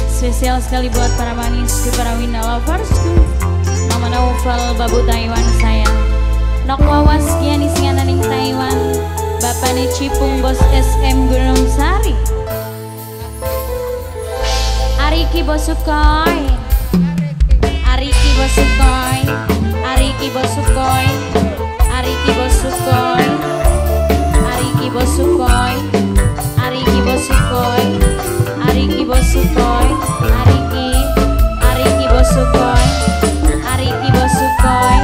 Spesial sekali buat para manisku, para Winda loversku, Mama Naufal, Babu Taiwan sayang. Nok wawas kian isingananing Taiwan, Bapane Cipung Bos SM Gunung Sari. Ariki Bosukoy, Ariki Bosukoy, Ariki Bosukoy, Ariki Bosukoy, Ariki Bosukoy, Ariki Bosukoy, Ariki Bosukoy, Ariki, Ariki Bosukoy, Ariki Bosukoy,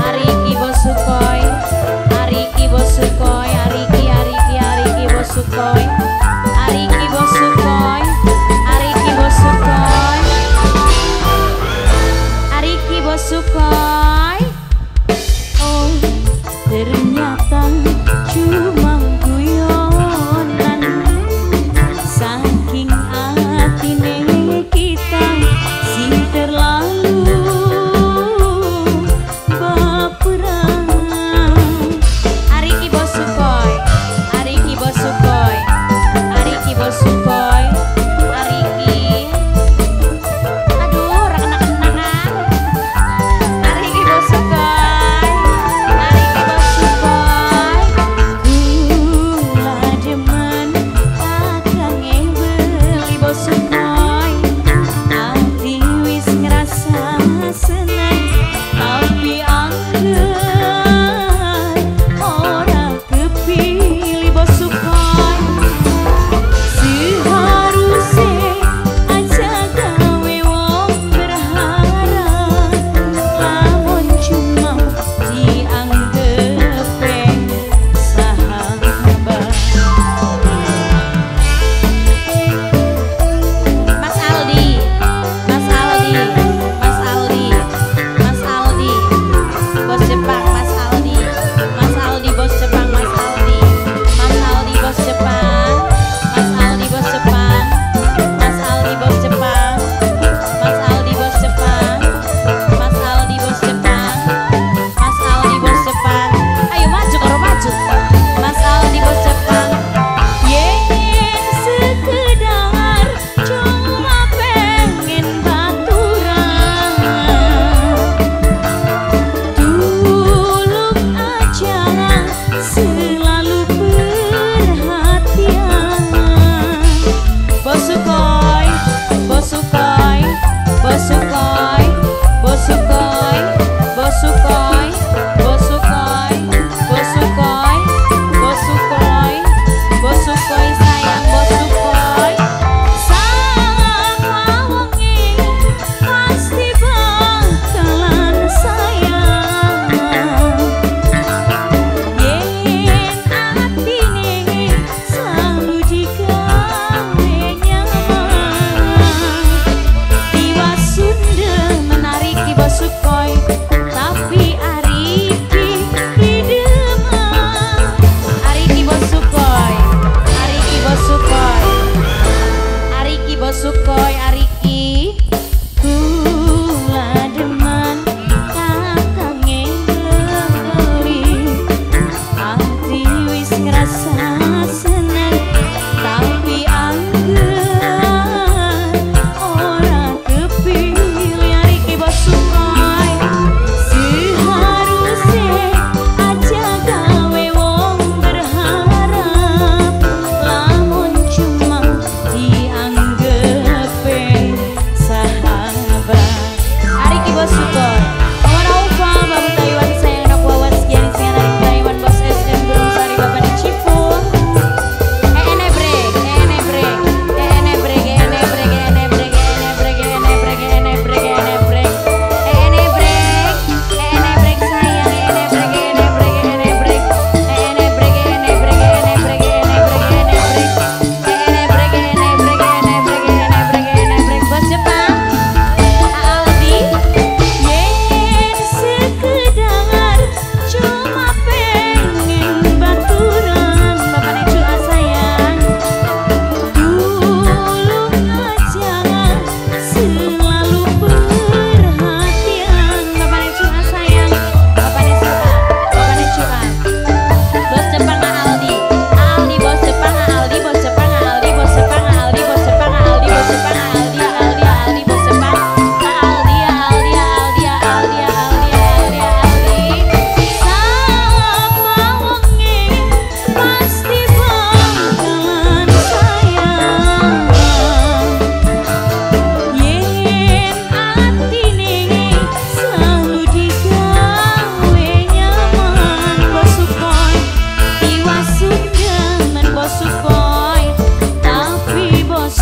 Ariki Bosukoy, Ariki Bosukoy, Ariki, Ariki, Ariki Bosukoy, Ariki Bosukoy, Ariki Bosukoy, Ariki Bosukoy. Oh, ternyata cuma guyonan, saking atine kita sing terlalu baperan. Ariki Bosukoy, Ariki Bosukoy, Ariki Bosukoy, Ariki. Aduh, ora kena-kenangan. Ariki Bosukoy, Ariki Bosukoy. Kula demen kakange beli Bosukoy. Ati wis ngrasa seneng, tapi angger ora kepilih Bosukoy. Seharuse aja gawe wong berharap, lamun cuma dianggepe sahabat. Mas Aldi, Mas Aldi, Mas Aldi, Mas Aldi, Bos Jepang, Mas Aldi, Mas Aldi, Bos Jepang, Mas Aldi, Mas Aldi, Bos Jepang, Mas Aldi, Bos Jepang, Mas Aldi, Bos Jepang, Mas Aldi, Bos Jepang, Mas Aldi, Bos Jepang, Mas Aldi, Bos Jepang. Ayo maju karo maju. Mas Aldi, Bos Jepang. Yen sekedar cuma pengen baturan, tulung aja selalu perhatian. Bosukoy, Bosukoy, Bosukoy, Bosukoy, Bosukoy, Bosukoy, Bosukoy, Bosukoy, Bosukoy sayang Bosukoy. Sama wonge pasti bakalan sayang. Yen atine selalu digawe nyaman. Tiwa Sunda menariki Bosukoy, tapi Ariki didemen. Ariki Bosukoy, Ariki Bosukoy, Ariki Bosukoy, Ariki. Kula demen kakange beli, ati wis ngrasa seneng, tapi angger ora kepilih Ariki Bosukoy. Seharuse aja gawe wong berharap, lamun cuma dianggepe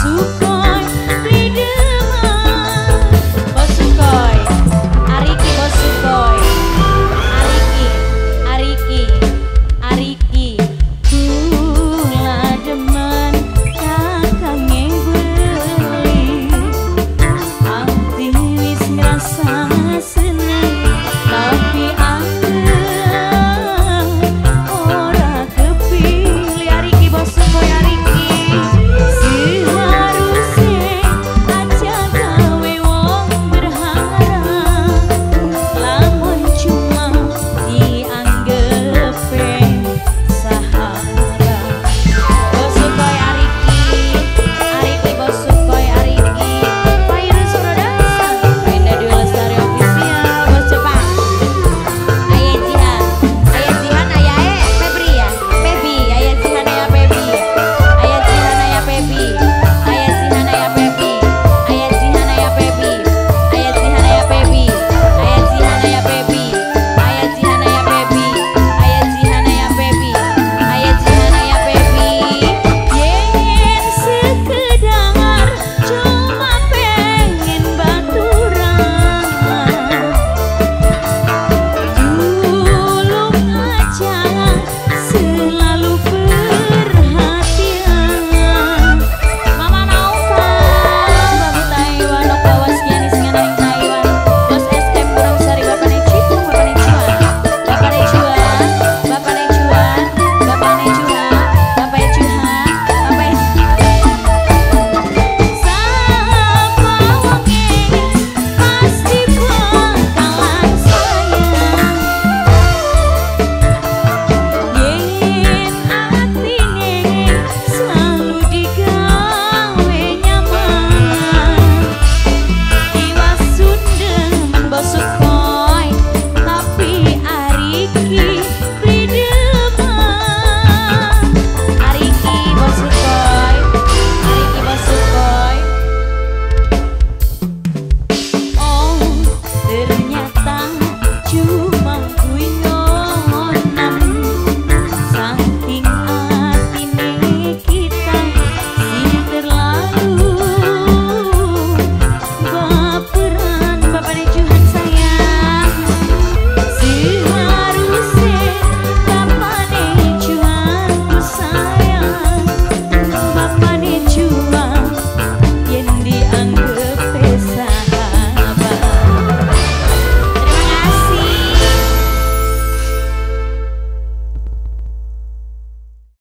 Suka.